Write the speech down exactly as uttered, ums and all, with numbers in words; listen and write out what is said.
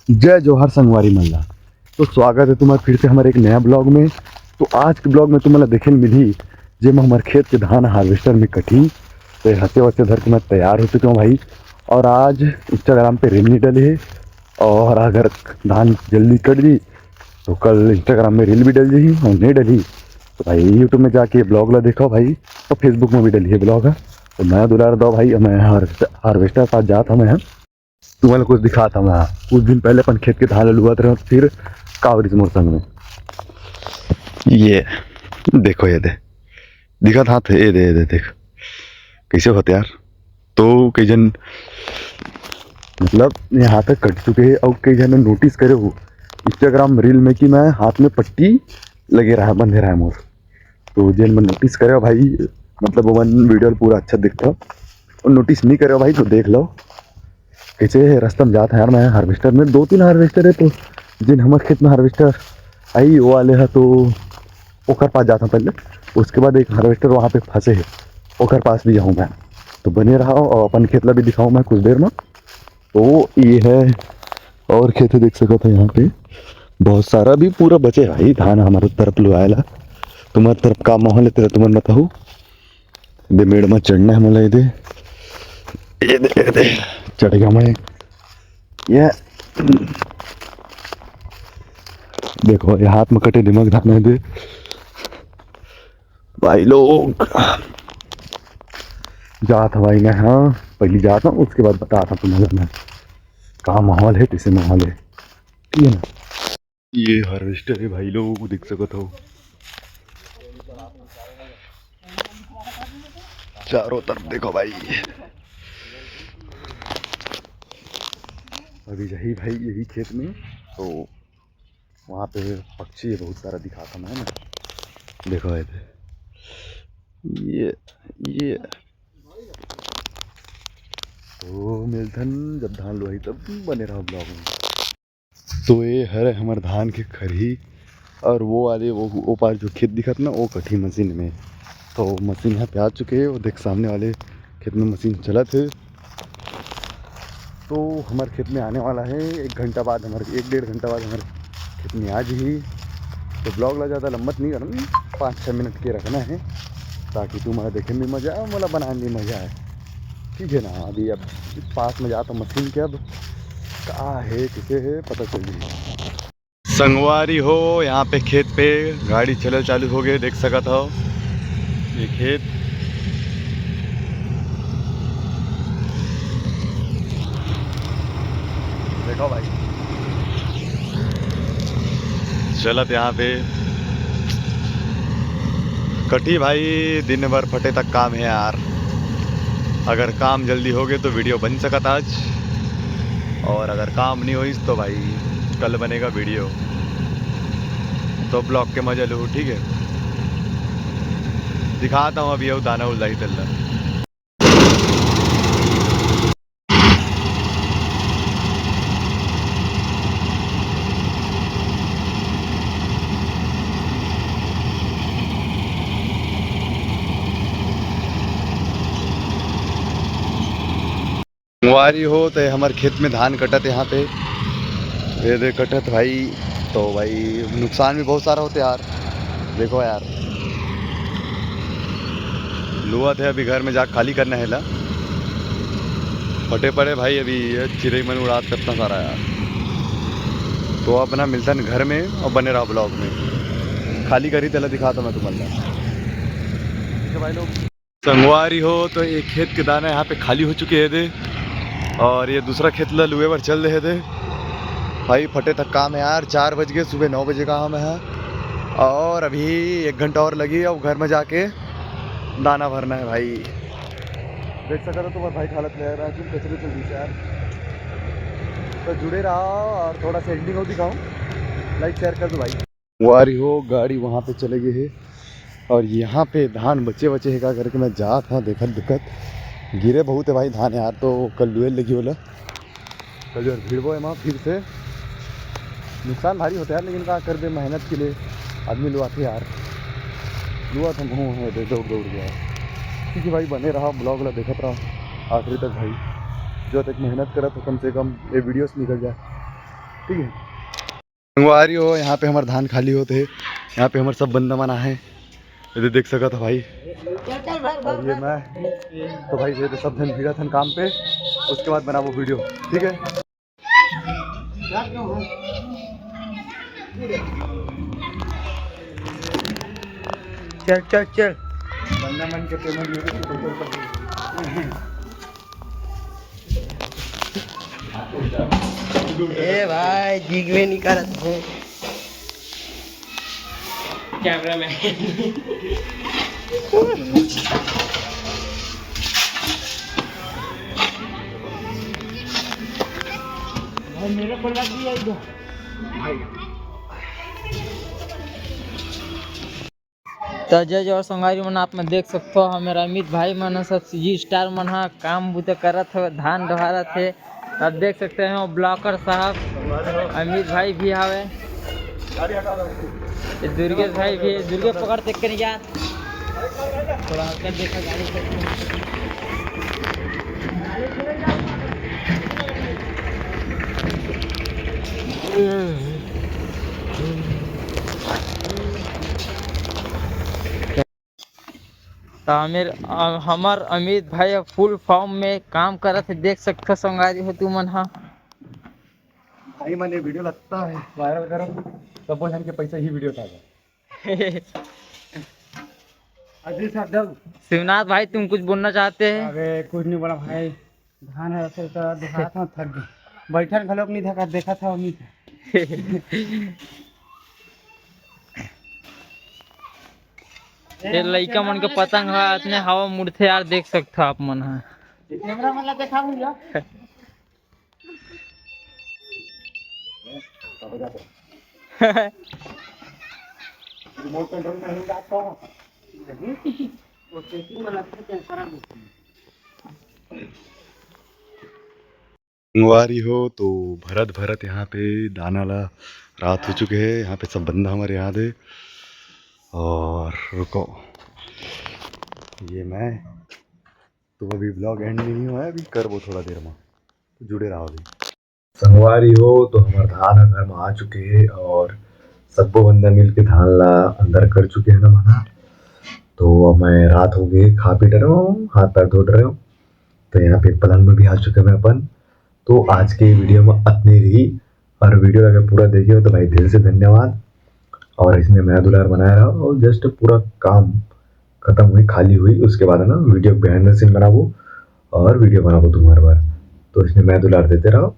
जय जोहार संगवारी मन ला। तो स्वागत है तुम्हार फिर से हमारे एक नया ब्लॉग में। तो आज के ब्लॉग में तुम्हारा देखे मिलही, जेमा हमार खेत के धान हार्वेस्टर में कटही, तो हंसे वसे धर के मैं तैयार हो चुके हूँ भाई। और आज इंस्टाग्राम पे रील नहीं डली है, और अगर धान जल्दी कट दी तो कल इंस्टाग्राम में रील भी डल जाही, और नहीं डली तो भाई यूट्यूब में जाके ब्लॉग ला देखो भाई, और फेसबुक में भी डली है ब्लॉग है। तो मैं दुलार दो भाई, मैं हार्वेस्टर पास जात हूँ मैं। तुम्हारा कुछ दिखात हूँ मैं। कुछ दिन पहले अपन खेत के धान लुआत रहे, फिर कावरिस मोर संग में। ये देखो, ये दे, दिखत हाथ, ये दे, ये दे, देख कैसे होते यार। तो कई जन मतलब यहाँ तक कट चुके हैं, और कई जन नोटिस करे हो इंस्टाग्राम रील में कि मैं हाथ में पट्टी लगे रहा, बंधे रहा मोर। तो जेन मन नोटिस करे हो भाई, मतलब वो मन वीडियो पूरा अच्छा देखता हो, और नोटिस नहीं करे हो भाई तो देख लो। कैसे रास्ता में जात है यार, मैं हार्वेस्टर में दो तीन हार्वेस्टर है, तो जिन हमारे खेत में हार्वेस्टर आई वो वाले है, तो ओकर पास जाता हूँ पहले। उसके बाद एक हार्वेस्टर वहाँ पे फंसे है, ओकर पास भी जाऊँ मैं। तो बने रहा और अपन खेत ला भी दिखाऊँ मैं कुछ देर में। तो ये है और खेत है, देख सकत है यहाँ पे बहुत सारा भी पूरा बचे है भाई धान हमारे तरफ लुआए ला। तुम्हारे तरफ का माहौल है तेरा, तुमन बताओ। दे मेड़ में चढ़ना है मोला, ये दे, ये दे, ये दे, चढ़ गया मैं। ये देखो, ये हाथ में कटे दिमाग धान है दे भाई लोग। जात हूँ भाई मैं, हाँ पहले जात हूँ, उसके बाद बताता तुम्हारा मैं का माहौल है, कैसे माहौल है, ठीक है ना। ये हार्वेस्टर है भाई लोग, देख सकत हो चारों तरफ देखो भाई। अभी यही भाई यही खेत में, तो वहाँ पे पक्षी है बहुत सारा, दिखाता मैं ना। देखो ये, ये, ये तो मिलथन जब धान लुआही तब, बने रहो ब्लॉग में। तो ये हरे हमर धान के खरही, और वो वाले वो, वो पार जो खेत दिखत ना, वो कटही मशीन में। तो मशीन यहाँ पे आ चुके है, वो देख सामने वाले खेत में मशीन चलत है। तो हमारे खेत में आने वाला है एक घंटा बाद, हमारे एक डेढ़ घंटा बाद हमारे खेत में आ जाही। तो ब्लॉग ला ज़्यादा लंबा नहीं करना, पाँच छः मिनट के रखना है, ताकि तुम्हारा देखे में मज़ा आए, मोला बनाने में मज़ा आए, ठीक है ना। अभी अब पास में जाता मशीन के, अब का है, किसे है, पता चल जाएगा। संगवारी हो, यहाँ पे खेत पे गाड़ी चलल चालू हो गए, देख सकत हो ये खेत। देखो भाई, चलत यहाँ पे कटही भाई, दिन भर फटे तक काम है यार। अगर काम जल्दी हो गए तो वीडियो बन सकत आज, और अगर काम नहीं होइस तो भाई कल बनेगा वीडियो। तो ब्लॉग के मजा लो, ठीक है। दिखाता हूँ अभी वो दाना उल्दाही तेला। संगवारी हो, तो हमर खेत में धान कटत यहाँ पे, ये दे कटत भाई। तो भाई नुकसान भी बहुत सारा होते यार। देखो यार, लुआत है, अभी घर में जा खाली करना है ला। फटे पड़े भाई, अभी ये चिरई मन उड़ात कितना सारा यार। तो अपना मिलता है घर में और बने रहो ब्लॉग में। खाली करी तेला दिखाता मैं तुम्हारा। ठीक है भाई लोग, संगवारी हो, तो एक खेत के दाना यहाँ पे खाली हो चुके है दे, और ये दूसरा खेत ला लुए बर चल दे है दे। भाई फटे तक काम है यार, चार बज गए, सुबह नौ बजे का हम है, और अभी एक घंटा और लगी, अब घर में जाके दाना भरना है भाई। देख सकते हो तुम्हारे भाई की हालत ले रहा है, तुम कचरे चल रही यार। तो जुड़े रहो और थोड़ा सा एंडिंग हो दिखाऊँ, लाइक शेयर कर दो भाई। वारी हो, गाड़ी वहाँ पे चले गए है और यहाँ पे धान बचे बचे है का करके मैं जात हाँ देखत देखत, गिरे बहुत है भाई धान यार, तो कल लुए लगी बोला, कल जो भीड़बो है वहाँ फिर से। नुकसान भारी होता है यार, लेकिन का कर दे, मेहनत के लिए आदमी लुआते यार। लुआ तो मुँह है दे दौड़ दौड़ गया। ठीक है भाई, बने रहा, ब्लॉग ला देखत रहा आखिरी तक भाई। जो तक मेहनत करत हो कम से कम ये वीडियोस निकल जाए। ठीक है, संगवारी हो, यहाँ पे हमर धान खाली होत हे, यहाँ पे हमर सब बंदा मन आहे, ये देख सकत हो भाई। और ये मैं, तो भाई ये तो सब झन भिड़त हन काम पे, उसके बाद बनाबो वीडियो, ठीक है। चल चल चल। बंदा मन के पेमेंट। ए भाई, जिगवे निकालत है। कैमरामैन। भाई, मेरे को लग गया इधर। तो जय जोहार संगवारी मन, आप मन देख सकथो, हमर अमित भाई मन ह, सब सीजी स्टार मन ह काम बुता करत हवे, धान डोहारत हे। आप देख सकते हो ब्लॉकर साहब अमित भाई भी हवे, ये दुर्गेश भाई भी, दुर्गेश पकड़ देख के नहीं जा, थोड़ा हल्का देखा गाड़ी से। त हमर, हमर अमित भाई फुल फॉर्म में काम करत हे, देख सकथो संगवारी हो तुमन ह। भाई मन ये वीडियो लगता है वायरल करो, सबो झन के पैसा ही वीडियो उठा। अजी सर जब शिवनाथ भाई, तुम कुछ बोलना चाहते हैं? अरे कुछ नहीं बोला भाई, धान है तो, तो दिखात हूँ, थक गए। बैठन घलोक नहीं थका, देखा था अमित। ये लइका मन के पतंग ह, अतने हवा मुड़थे यार, देख सकथो आप मन ह। कैमरा मन ला देखा भैया। रिमोट कंट्रोल में नहीं जाता हूँ। वो सेटिंग में लगता है, कैमरा में। संगवारी हो, तो भरत भरत यहाँ पे दाना ला रात हो चुके हे। यहाँ पे सब बंदा हमारे यहाँ दे। और रुको, ये मैं, तो अभी ब्लॉग एंड नहीं हुआ है, अभी करबो थोड़ा देर में, तो जुड़े रहो अभी। संगवारी हो, तो हमार धान ह घर में आ चुके हे और सब्बो बंदा मिल के धान ला अंदर कर चुके हे ना मना। तो अब मैं रात हो गए, खा पी डरे हूँ, हाथ पैर धो डरे हूँ, तो यहाँ पे पलंग में भी आ चुके मैं अपन। तो आज के वीडियो में अतने रही, और वीडियो अगर पूरा देखे हो तो भाई दिल से धन्यवाद, और इसने मया दुलार बनाए रहो, और जस्ट पूरा काम खत्म हुई, खाली हुई, उसके बाद है ना वीडियो behind the scene बनाबो और वीडियो बनाबो तुम्हारे बार। तो इसने मया दुलार देते रहो,